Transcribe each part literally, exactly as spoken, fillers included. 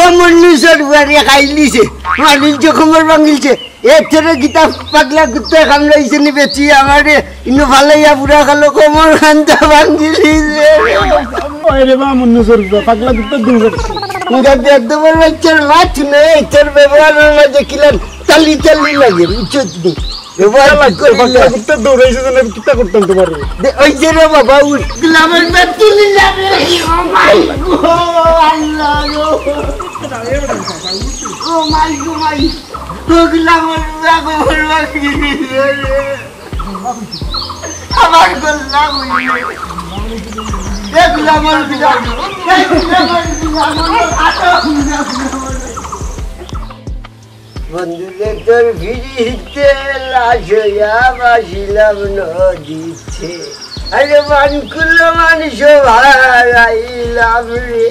ও মন্নু সরুয়ারে খাইলিছে, মানুষ জখমর ভাঙিলছে। এ তোরে কিতা পাগলা কুত্তায় কামড়াইছে নি বেটি আমারে? ইনো ফালাইয়া বুড়া কালো কোমর খান্তা ভাঙিলিছে। ওই রে বা মন্নু সরুয়া, পাগলা কুত্তা দূর করে। মুখা দিয়ে একদম ওর বাচ্চার মাছ নেই, তোর ব্যবহারের মাঝে কিলান তালি তালি লাগে, বুঝছো তুমি? ব্যবহার কিতা ঠিক করবি করতাম না। কিতা দৌড়াইছে যেন আমি কিতা করতাম তোমারে? দে, ওই যে রে বাবা, উঠ। গ্লামের ব্যাগ তুলি যাবে। ও মাই গো, আল্লাহ গো। ও মাই গো, মাই। ও গ্লামের ব্যাগ, ও গ্লামের ব্যাগ। আমার গলা উইলে। এ গ্লামের ব্যাগ। এ গ্লামের ব্যাগ। বন্ধুরে তোর ফিরিতে লাশ হইয়া ভাসিলাম নদীতে। আরে মান কুলো মানুষ হারাইলাম রে।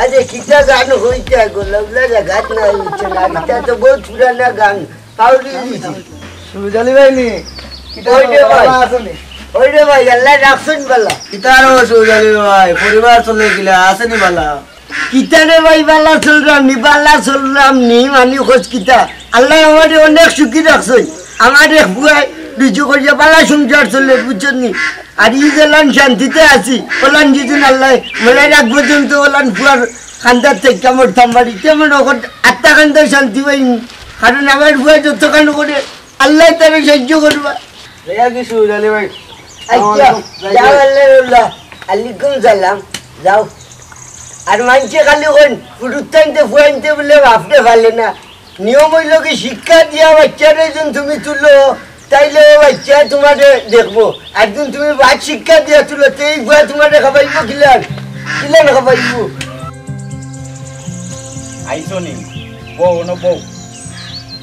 আরে কিতা গান হইতে গো, লবলা জাগাত না হইছে না। এটা তো বহুত পুরানা গান। কাউরি দিছি। সুজালি ভাই নি? কিতা ওই রে ভাই। বালা আছো নি? ওই রে ভাই, আল্লাহ রাখছইন বালা। কিতা রে সুজালি ভাই, পরিবার চলে গেলে আসেনি বালা? কিতারে ভাই, বালা চলরাম নি, বালা চলরাম নি, মানি খোঁজ কিতা? আল্লাহ আমারে অনেক সুখী রাখছইন। আমার এক বুয়ায় রুজু করিয়া বালা সংসার চলে, বুঝছইন নি? আর ই যেলান শান্তিতে আছি, ওলান যেদিন আল্লাহ মরার আগ পর্যন্ত ওলান ফুয়ার খান্দার থেকে মরতাম পারি, তেমন ওখান আত্মা খান্দার শান্তি পাইনি। কারণ আমার বুয়া যতক্ষণ করে আল্লাহ তারে সাহায্য করবা। ভাইয়া কি সুজালি ভাই? আচ্ছা, আসসালামু আলাইকুম। যাও, আল্লাহ আল্লাহ। আলাইকুম সালাম। যাও। আর মানষে খালি কইন, ফুরুত আনতে ফুয়াইনতে বলে বাপরে ফালে না। নিয়ম অইলো কি, শিক্ষা দিয়া বাচ্চারে যখন তুমি তুলো, তাইলে ও বাচ্চা তোমারে দেখবো। আর যখন তুমি বাদ শিক্ষা দিয়া তুলো, তে এই ফুয়া তোমারে খাবাইবো কিলান? কিলান খাবাইবো? আইসো নি? বউ, অনো বউ।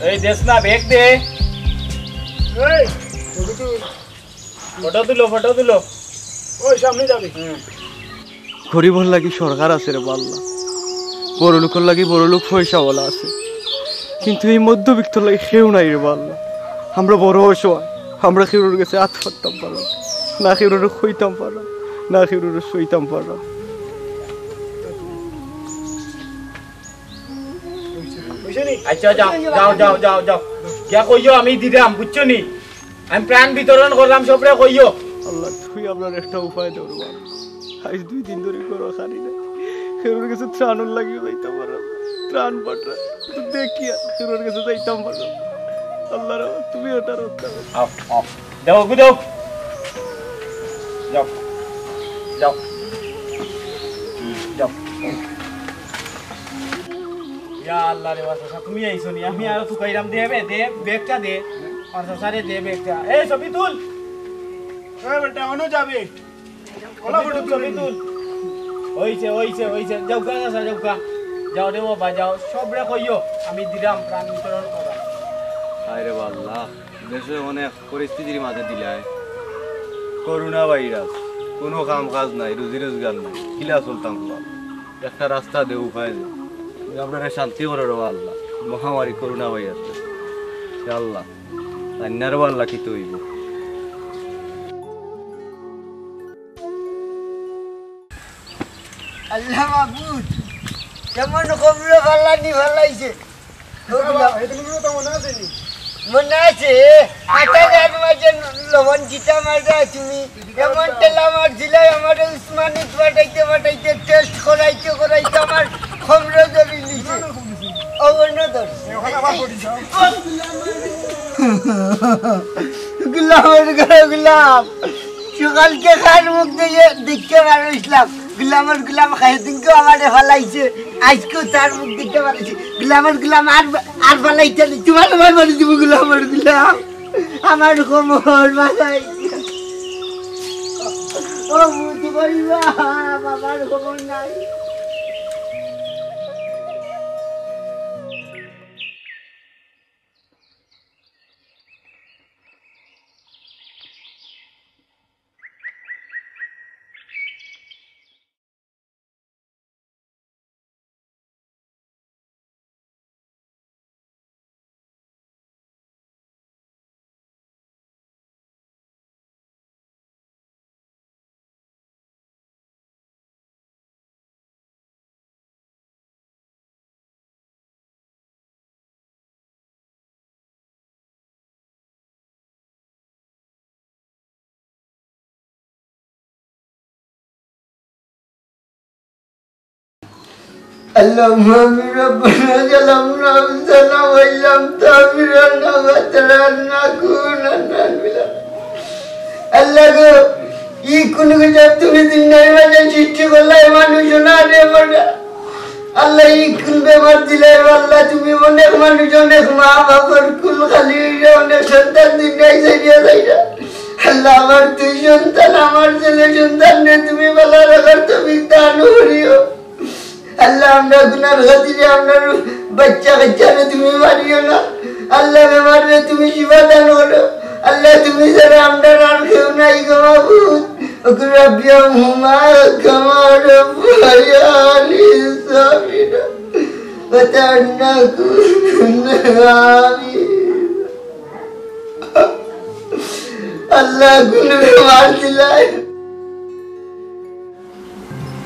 এই দেস না, ব্যাগ দে। এই, ওকে তুই ফটো তুলো, ফটো তুলো। ওই সামনে যাবি। হুম। গরিবর লাগি সরকার আছে রে বাল্লা, বড় লোকর লাগি বড় লোক পয়সাওয়ালা আছে, কিন্তু এই মধ্যবিত্তর লাগি কেউ নাই রে বাল্লা। আমরা বড় অসহায়, আমরা কেউর গেছে আত পাততাম পারলাম না, কেউর কইতাম পারলাম না, কেউর সইতাম পারলাম। আচ্ছা, যাও, যাও, যাও, যাও, যাও। গিয়া কইও আমি দিরাম, বুঝছো নি? আমি ত্রাণ বিতরণ করলাম, সবরে কইও। আল্লাহ, তুমি আমরার একটা উপায় দেও রে বাবা। আজ দুই দিন ধরি ঘরো খানি না। কেউর গেছে ত্রাণর লাগিও যাইতাম পারলাম না। ত্রাণ পাঠাও। দেখিয়া কেউর গেছে যাইতাম পারলাম না। আল্লাহ রে, তুমি এটা রক্ষা করো। আও, আও। দেও, ওগু দেও। যাও। যাও। হুম, যাও। ইয়া আল্লাহ রে, বাবা, চাচা, তুমি আইছো নি? আমি আরো তুকাইরাম, দে বে, দে, ব্যাগটা দে। আর চাচা রে, দে ব্যাগটা। এই, ছবি তুল। এ বেটা, অনো যাবে। ওলা ফটো ছবি তুল। হইছে, হইছে, হইছে। যাও গা, চাচা, যাও গা। যাও রে বাবা, যাও। সবরে কইও, আমি দিরাম, ত্রাণ বিতরণ করাম। হায় রে বাবা, আল্লাহ। দেশে অনেক পরিস্থিতির মাঝে দিলায়। করোনা ভাইরাস, কোনো কাম কাজ নাই, রুজি রোজগার নাই, কিলা চলতাম বাবা? একটা রাস্তা দে, উপায় দে। তুই আপনারে শান্তি করো রে আল্লাহ, মহামারী করোনা ভাইরাস। ইয়া আল্লাহ, জানি না রে আল্লাহ কিতা অইবো। আল্লাহ মাবুদ, কেমন কবরে ফালানি ফালাইছে। বাবা, এটা কিন্তু তো মনে আছে নি? মনে আছে? আটা গার মাঝে লবণ কিতা মাররা তুমি? এমন ঠেলা মারছিলা, আমারে উসমানিত পাঠাইতে পাঠাইতে, টেস্ট করাইতে করাইতে আমার কমরো ধরি নিছে। অবর্ণ ধর। এখন আবার পড়ি যাও। গোলামের ঘরে গোলাম। সকালকে কার মুখ দিয়ে দেখতে পারছিলাম। গোলামের গোলাম খাই দিনকে আমারে ফালাইছে। আজকেও তার মুখ দেখতে পারছি। গোলামের গোলাম আর, আর ফালাইতে নেই। তোমার ভাই মারি দিব গোলামের গোলাম। আমার কোমর মাথায়। ও মুখ বাবা, আমার কোমর নাই। اللهم آمين. ربنا ظلمنا أنفسنا وإن لم تغفر لنا وترحمنا لنكونن من الخاسرين. আল্লাহ গো, ই কুন গজব তুমি দুনিয়ার মাঝে সৃষ্টি করলায়, মানুষ না রে বড়া। আল্লাহ, ই কুন বেমার দিলায়, আল্লাহ, তুমি অনেক মানুষ, অনেক মা বাবার কুল খালি অইরা, অনেক সন্তান দুনিয়াত ছাড়িয়া যাইরা। আল্লাহ, আমার দুই সন্তান, আমার ছেলে সন্তানরে তুমি ভালা রাখার তৌফিক দান করিও। আল্লাহ, আমরার গুনার খাতিরে আমরার বাচ্চা কাচ্চারে তুমি মারিও না। আল্লাহ, বেমাররে তুমি শিফা দান করো। আল্লাহ, তুমি ছাড়া আমরার আর কেউ নাই গো মাবুদ। وقل رب ارحمهما كما ربياني صغيرا. وتعناكم. آمين. আল্লাহ, কুন বেমার দিলায়।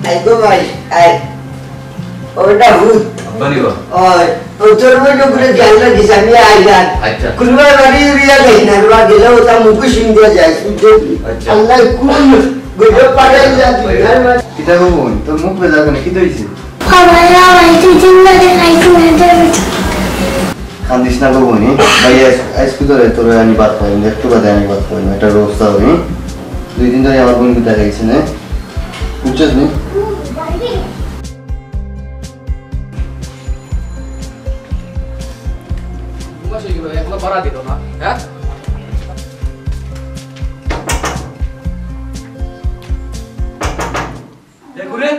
আয় গো ভাই, আয়। ওটা ভূত। আব্বা নি বা? ওই, ও তোর মধ্যে উপরে ধ্যান রাখিস, আমি আইলাম। আচ্ছা। কুনবার বাড়ি উড়িয়া যাই না, রে বা, গেলে ওটা মুখে শুন দিয়া যাইস, বুঝলি? আচ্ছা। আল্লাহ কুন গজব পাঠাইলা দুনিয়ার মাঝে। কিতা গো বইন, তোর মুখ বেজার কেনে? কিতা অইছে? বাবা, ভাই, তুই চিন্তা দেখাইছি না, দেখ। কান্দিস না গো বইন, ভাই, আইস, আইস কুদরে তোরে আনি ভাত খাওয়াইমু, একটু বাদে আনি ভাত খাওয়াইমু, একটা ব্যবস্থা অইবো। দুই দিন ধরি আমার বইন কুতা খাইছে না, বুঝছস নি? দুই মাস অই গেল, এখনো ভাড়া দিল না, হ্যাঁ? এ, ঘুরে।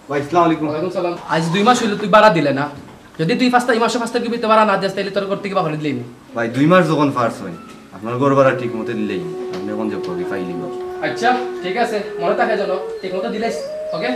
ভাই, আসসালামু আলাইকুম। ওয়ালাইকুম সালাম। আইজ দুই মাস অইল তুই ভাড়া দিলে না। যদি তুই পাঁচ তারিখ, ই মাসর পাঁচ তারিখর ভিতরে ভাড়া না দেস, তাইলে তোর ঘর থাকি বার করি দিলাইমু। ভাই, দুই মাস যখন পার অইছে, আপনার ঘর ভাড়া ঠিক মতো দিলাইমু, আপনে অখন যে করি পাইলিবা। আচ্ছা, ঠিক আছে, মনো থাকে যেন, ঠিক মতো দিলাইস, ওকে?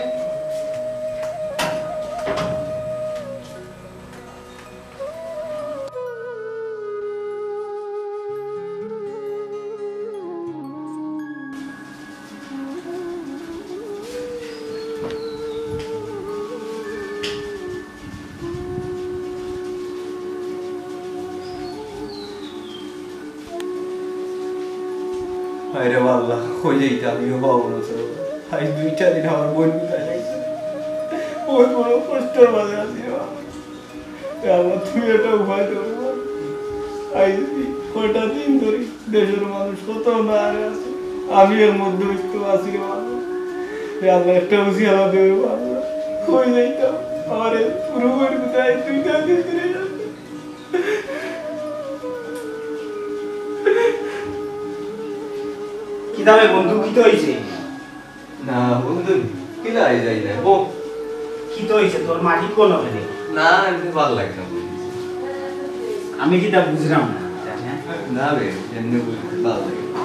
হায় রে আল্লাহ, কই যাইতাম, আমিও পাবো না তো। আইজ দুইটা দিন আমার বইন কুতা খাইছে। বহুত বড় কষ্টর মাঝে আছি রে বাবা। এ আল্লাহ, তুমি একটা উপায় করো। আইজ কয়টা দিন ধরি দেশর মানুষ কত অনাহারে আছে, আমি এর মধ্যবিত্ত আছি রে বাবা। এ আল্লাহ, একটা উসিলা দেও রে বাবা। কই যাইতাম, আমার এই পুরো বইন কুতা খাইছে, দুইটা দিন ধরি। কিতা বে বন্ধু, কিতা অইছে? না বন্ধু, কিলা আই যাই না, বউ। কিতা অইছে? তোর মাটি কোন হবে রে? না, এমনি ভালা লাগে না বন্ধু। আমি কিতা বুঝলাম না, জানে? না বে, এমনি বুঝ-, ভালা লাগে না।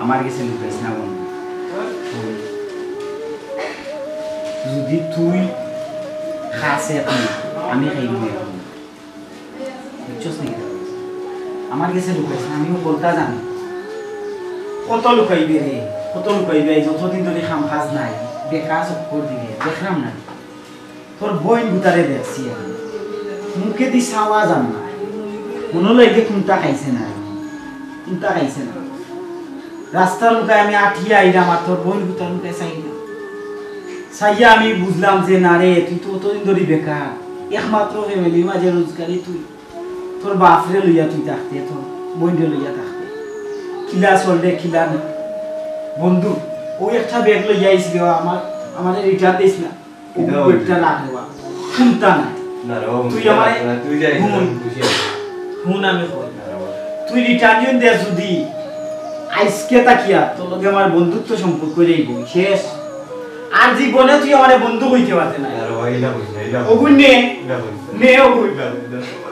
আমার গেছে লুকাইস না বন্ধু। যদি তুই খাস এখন, আমি খাইব না এখন। বুঝছস নি কিতা? আমার গেছে লুকাইস না, আমিও বলতা জানি। কত লুকাইবে রে, কত লুকাইবে? এই যতদিন ধরি কাম কাজ নাই, বেকার চক্কর দিবে, দেখলাম না। তোর বইন গুতারে দেখছি আমি। মুখেদি চাওয়া যার না। মনো লাগে কুন্তা খাইছে না, কুন্তা খাইছে না। রাস্তার মুখে আমি আটিয়া আইলাম, আর তোর বইন গুতার মুখে চাইলাম। চাইয়া আমি বুঝলাম যে না রে, তুই তো অতদিন ধরি বেকার, একমাত্র ফ্যামিলির মাঝে রোজগারি তুই। তোর বাপরে লইয়া তুই থাকতে, তোর বইনরে লইয়া থাকতে। কিলা চলরে, কিলা না। বন্ধু, অউ একটা ব্যাগ লইয়া আইছি রে, আমার, আমারে রিটার্ন দিস না। অউ কিতা ব্যাগটা অইছে? রাখ রে বাবা। কুন্তা নাই। না রে বাবা, তুই আমারে না, তুই যাইস না, হুন। আমি খুশি আছি। হুন আমি কই। না রে বাবা। তুই রিটার্ন দিন দে যদি, আইজকে থাকিয়া তোর লগে আমার বন্ধুত্ব সম্পর্ক যাইব, শেষ। আর জীবনে তুই আমারে বন্ধু কইতে পারতে না। না রে বাবা, ইলা কইস না, ইলা কইস না। অগুন নে। ইলা কইস না। নে অগুন। ইলা কইস না।